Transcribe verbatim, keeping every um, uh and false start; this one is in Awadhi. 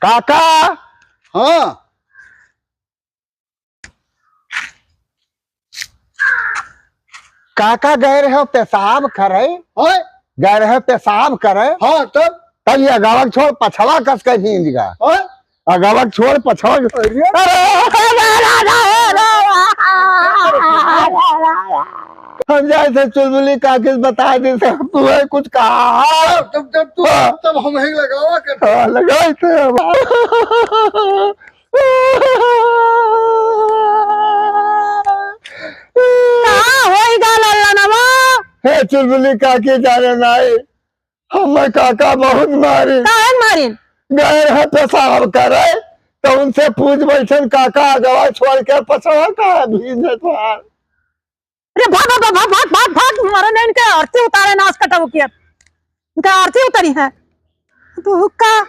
काका। हाँ। काका गए रहे हो पेशाब करे। हाँ। गए रहे पेशाब करे। हाँ, तब? तब ये अगवा छोड़ पछवा कस के भींज गया। हाँ। अगवा छोड़ पछवा। अरे! हम जाए थे चुलबुली काकी से बताए दे से तू है कुछ कहा। तब, तब तू, हाँ। तब हम ही लगावा कर। हाँ, लगाए थे हम। का होई गा लल्लनवा? हे चुलबुली काकी जाने नाई, हमें काका बहुत मारी। काहे मारिन? गए रहे पेशाब करे, तो उनसे पूछ बैठन, काका अगवा छोड़ के पछवा का भींजत बार। अरे भाग, भाग, भाग, भाग, भाग, भाग, मारे नहीं इनके आरती उतारे नाश कटाऊ किया। इनका आरती उतरी है। तो हुक्का।